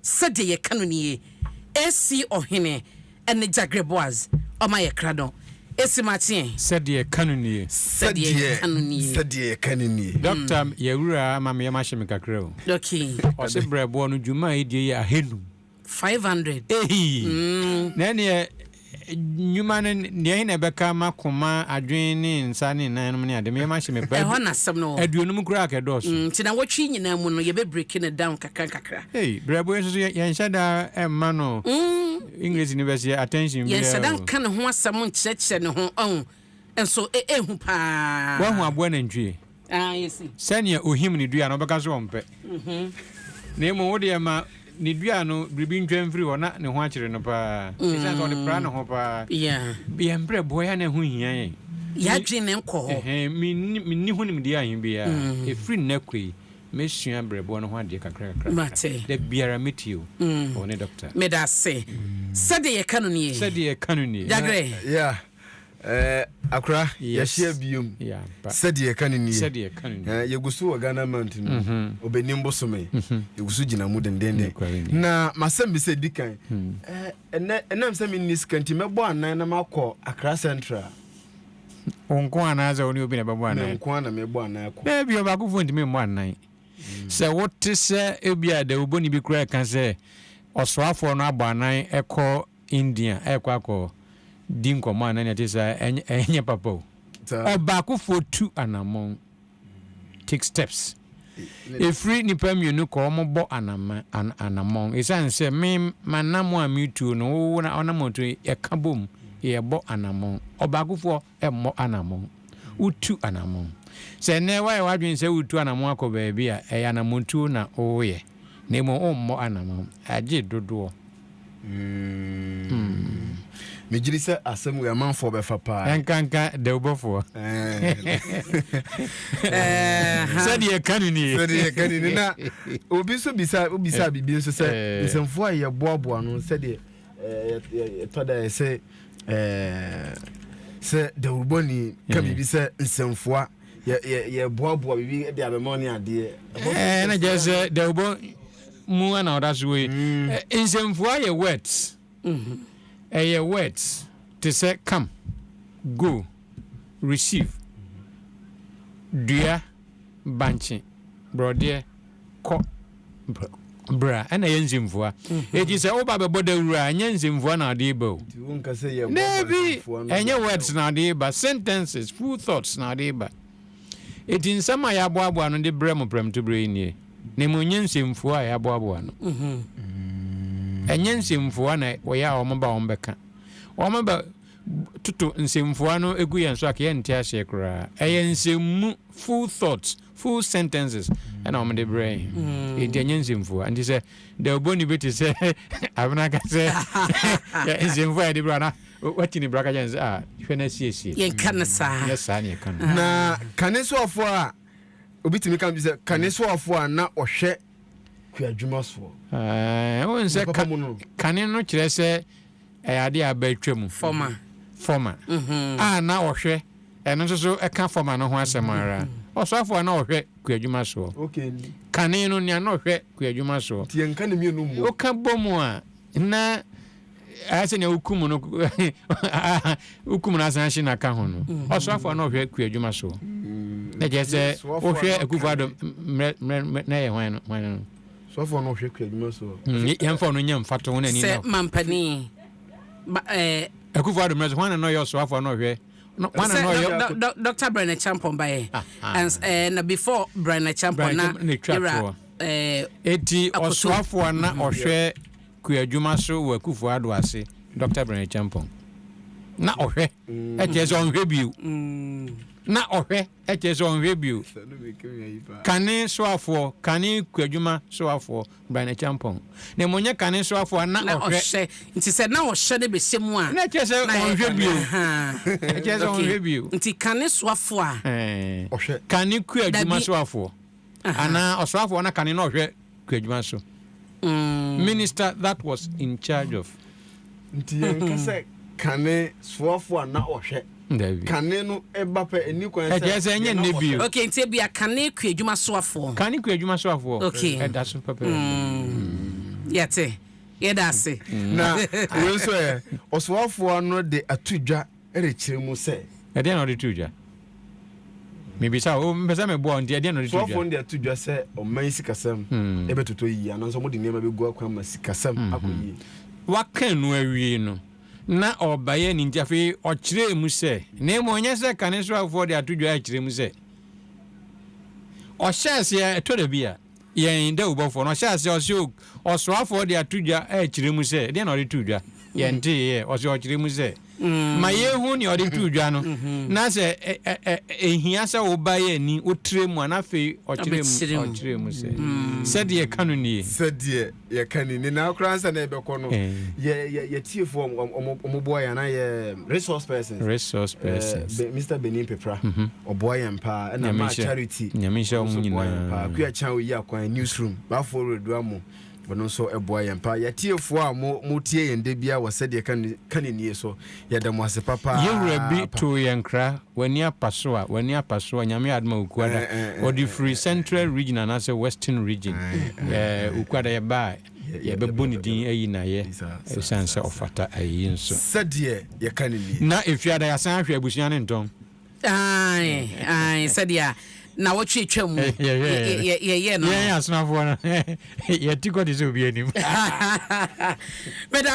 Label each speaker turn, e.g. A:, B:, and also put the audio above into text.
A: Sɛdeɛ yɛka no nie, AC Ɔhene ne Jagre Boaz, ɔma yɛ krado. AC Makyeɛ.
B: Sɛdeɛ yɛka no nie.
A: Sɛdeɛ yɛka no nie.
C: Sɛdeɛ yɛka no nie.
B: Doctor yɛwura ama me yam ahye me kakra o.
A: Okay.
B: Ɔse brɛboɔ no dwuma a ɛdie yɛ ahenum.
A: 500.
B: Eii! Na ɛneɛ nnwuma no deɛ he na ɛbɛka ama koma, adwene ne nsa ne nan nom ne ade? Me yam ahye me paa.
A: Ɛhɔ na asɛm no wɔ.
B: Aduonum koraa ka ɛdɔɔso.
A: Nti nawɔtwe yi nyinaa mu no yɛbɛ breaki no down kakra nkakra.
B: Ei, brɛboɔ yi nso so yɛnhyɛ da mma no English no bɛseɛ attention biara o.
A: Yɛnhyɛ da nka ne ho asɛm nkyerɛkyerɛ ne ho, ɔho, nso ɛhu paa.
B: Woahu aboa nantwie?
A: Ah, yɛsi.
B: Sɛnea ohim ne dua no, ɔbɛka sɛ ɔmpɛ. Na mmom wo deɛ ma ne dua no biribi ntwa mfiri hɔ na ne ho akyere no paa. Esiane sɛ ɔde pra ne ho paa. Yɛn brɛboɔ yɛ a na ɛho hia yɛn.
A: Yɛn adwene na ɛnkɔ hɔ.
B: Ɛhɛn, menni, menni ho nimdeɛ ahe biara. Ɛfiri nnɛ kɔ yi, mɛsua brɛboɔ no ho adeɛ kakra kakra kakra.
A: Mate.
B: Da biara mɛtie o. Ɔne dɔkta.
A: Meda ase. Sɛdeɛ yɛka no nie.
B: Sɛdeɛ yɛka no nie.
A: Dagrɛ.
C: Yeah. Eh, akora, yɛahyia biom. Sɛdeɛ yɛka no nie. Eh, yɛgu so wɔ Ghana month no mu. Ɔbɛnim bosome. Yɛgu so gyina mu dendenden. Na masɛm bi sɛ di kan. Eh, ɛnɛ, ɛnam sɛ menni sika nti mɛbɔ anan na makɔ Accra Central.
B: Wo nko anaasɛ wo ne obi na ɛbɛbɔ anan?
C: Me nko ara na mebɔ anan kɔ.
B: Daabi, ɔbaakofoɔ ntumi mmɔ anan. Sɛ wote sɛ ebia dawubɔni bi koraa reka sɛ ɔsoafoɔ no abɔ anan kɔ India ɛrekɔ akɔ di nkɔmmɔ anaa nea ɛte saa ɛnyɛ papa o. Ɔbaakofoɔ tu anammɔn, take steps. Ɛfiri nnipa mmienu kɔ wɔn bɔ anama anammɔn. Ɛsiane sɛ me m'anammɔn a metuo no wo anammɔn tuo yɛka bom yɛbɔ anammɔn. Ɔbaakofoɔ mmɔ anammɔn. Wotu anammɔn. Sɛ nnɛ woayɛ w'adwene sɛ woretu anammɔn akɔ baabi a, ɛyɛ anammɔntuo na woreyɛ, na mmom wommɔ anammɔn. Agye dodoɔ.
C: Mm. Megye di sɛ asɛm wei amanfoɔ bɛfa paa.
B: Ɛnkanka dawubɔfoɔ. Sɛdeɛ ɛka no nie.
C: Sɛdeɛ ɛka no nie. Na obi nso bisa obisa biribi nso sɛ nsɛmfoɔ a yɛboaboa no sɛdeɛ ɛtɔ da yɛ sɛ sɛ dawurubɔni ka biribi sɛ nsɛmfoa yɛboaboa biribi de abɛma ne adeɛ.
B: Ɛna kyerɛ sɛ dawubɔ mu na ɔda so wɔ yi. Nsɛmfua yɛ words. Ɛyɛ words te sɛ come, go, receive, dua, bankye, borɔdeɛ, kɔ, bra. Ɛna ɛyɛ nsɛmfua. Eti sɛ woba bɛbɔ dawuro a, ɛnyɛ nsɛmfua na ɔde ba o. Daabi, ɛnyɛ words na ɔde ba, sentences, full thoughts na ɔde ba. Enti nsɛm a yɛaboaboa ano de brɛ mo prɛmtoberɛ yi nie, na mmom ɛnyɛ nsɛmfua a yɛaboaboa ano. Ɛnyɛ nsɛmfua na wɔyɛ a wɔba wɔbɛka. Wɔba toto nsɛmfua no gu yɛn so a, ka yɛnte aseɛ koraa. Ɛyɛ nsɛmmu, full thoughts, full sentences ɛna wɔde brɛ yɛn. Enti ɛnyɛ nsɛmfua. Nti sɛ dawubɔni bi te sɛ Abena ka sɛ nsɛmfua a yɛde brɛ na Wati ne bra ka kyerɛ no sɛ, Ah, hwɛ na siesie.
A: Yɛnka no saa.
B: Nyɛ saa na yɛka no.
C: Na kane soafoɔ a, obi tumi ka bi sɛ, kane soafoɔ a na ɔhwɛ kuadwuma soɔ.
B: Ɛɛ, wohu sɛ
C: Papa mu no.
B: kane no kyerɛ sɛ ɛyɛ adeɛ a aba atwa mu.
A: Fɔma.
B: Fɔma. A na ɔhwɛ, ɛno nso so ɛka fɔma no ho asɛm ara. Ɔsoafoɔ a na ɔhwɛ kuadwuma soɔ.
C: Okay.
B: Kane no, nea na ɔhwɛ kuadwuma soɔ.
C: Nti yɛnka ne mmienu mmom.
B: Woka bɔ mu a, na ayɛ sɛ nea wokum no wokum no asan ahye no aka ho no mm. ɔsoafo a na ɔhwɛ kua adwuma so mm. na kyerɛ sɛ wohwɛ akufo ado mmerɛ mmerɛ na yɛ hwan no hwan no
C: soafo na ɔhwɛ kua adwuma so
B: mm, yɛmfa ɔno nyɛ mfato ho n'ani
A: sɛ mampanin eh,
B: akufo ado mmerɛ so hwan na na ɔyɛ ɔsoafo a na ɔhwɛ hwan na na
A: ɔyɛ Dr. Brian Acheampong bayɛ ah, ah. and eh, na before Brian Acheampong na
B: yɛwura eh, eti ɔsoafo a na ɔhwɛ kuadwuma so wɔ Akufo Addo ase, Dɔkta Bryan Acheampong. Na ɔhwɛ kyerɛ sɛ ɔnhwɛ bio. Na ɔhwɛ kyerɛ sɛ ɔnhwɛ bio. Kane soafoɔ, kane kuadwuma soafoɔ, Bryan Acheampong. Na mmom nyɛ kane soafoɔ a na
A: ɔhwɛ. Na ɔhwɛ. Nti sɛ na ɔhwɛ no bɛhyɛ mu a.
B: Na ɛkyerɛ sɛ ɔnhwɛ bio. Ɛkyerɛ sɛ ɔnhwɛ bio.
A: Nti kane soafoɔ
B: a. Ɔhwɛ. Kane kuadwuma soafoɔ. Anaa ɔsoafoɔ na kane na ɔhwɛ kuadwuma so. Minister that was in charge of.
C: Nti yɛnka sɛ kane soafoɔ a na ɔhwɛ.
B: Dabi.
C: Kane no ba pɛ ɛni kwan sɛ.
B: Ɛkyerɛ sɛ ɛnyɛ nnɛ bio.
A: Okay, nti ebia kane kuadwuma soafoɔ.
B: Kane kuadwuma soafoɔ.
A: Okay.
B: Ɛda so pɛpɛɛpɛ.
A: Yɛte, yɛda ase.
C: Na wei nso ɛ, ɔsoafoɔ no de ato dwa rekyerɛ mu sɛ.
B: Ɛdeɛn na ɔde too dwa? Mebisa wo, mepɛ sɛ meboa wo nti ɛdeɛn na ɔde too dwa?
C: Soafoɔ no de ato dwa sɛ ɔman sikasɛm bɛtotɔ yie anaasɛ wɔde nneɛma bɛgu akwan ma sikasɛm akɔ yie.
B: Waka no awie no, na ɔbaeɛ no nti afei ɔkyerɛɛ mu sɛ, na mmom ɛnyɛ sɛ kane soafoɔ de ato dwa rekyerɛ mu sɛ, ɔhyɛɛ aseɛ ɛtɔ da bi a, Yɛn dawubɔfoɔ no, ɔhyɛɛ aseɛ ɔse o, ɔsoafoɔ de ato dwa rekyerɛ mu sɛ, deɛn na ɔde too dwa? Yɛnteeɛ. Ɔse ɔkyerɛ mu sɛ, ma yɛnhu nea ɔde too dwa no, na sɛ ɛhia sɛ woba yɛn ani, wotrɛ mu a, na afei ɔkyerɛ mu, ɔkyerɛ mu sɛ, sɛdeɛ yɛka no nie.
C: Sɛdeɛ yɛka no nie. Na koraa ansa na yɛbɛkɔ no, yɛ, yɛ, yɛtiefoɔ a wɔn, wɔn boa yɛn anaa yɛ resource persons.
B: Resource persons.
C: Mister Benin Pepra, ɔboa yɛn paa. Ɛna
B: Nyame
C: Maa
B: nhyira,
C: Charity,
B: Nyame nhyira
C: ɔno
B: wɔn
C: nso boa yɛn paa.
B: nyinaa.
C: Akua Kyan Oyi Akwan, Newsroom, Baafoɔ Redu Amo, ɔno nso boa yɛn paa. Yɛatiefoɔ a mo, motie yɛn da biara wɔ sɛdeɛ ka ne, ka ne nie so, yɛda mo ase
B: Yɛn wura bi
C: papaapa.
B: too yɛn nkra, w'ani apa so a, w'ani apa so a, Nyame adom a Okuada,
C: Ɛɛ, ɛɛ,
B: ɔde
C: ɛɛ,
B: firi
C: ɛɛ,
B: Central Region anaasɛ Western Region,
C: ɛɛ,
B: ɛɛ,
C: ɛɛ,
B: Okuada yɛbaa a,
C: yɛ, yɛ,
B: yɛbɛbɔ ne
C: yɛbɛbɔ,
B: din ayi no ayɛ,
C: saa, saa,
B: ɛsiane sɛ
C: saa, saa.
B: ɔfata ayeyi nso.
C: Sɛdeɛ yɛka no nie.
B: Na Efiada yɛasan ahwɛ abusua no ntɔn.
A: Ae, ae, sɛdeɛ nawɔtwe atwa mu yɛyɛ no.
B: Yɛn asomafoɔ no, yɛte kɔ te sɛ obi anim.
A: Meda.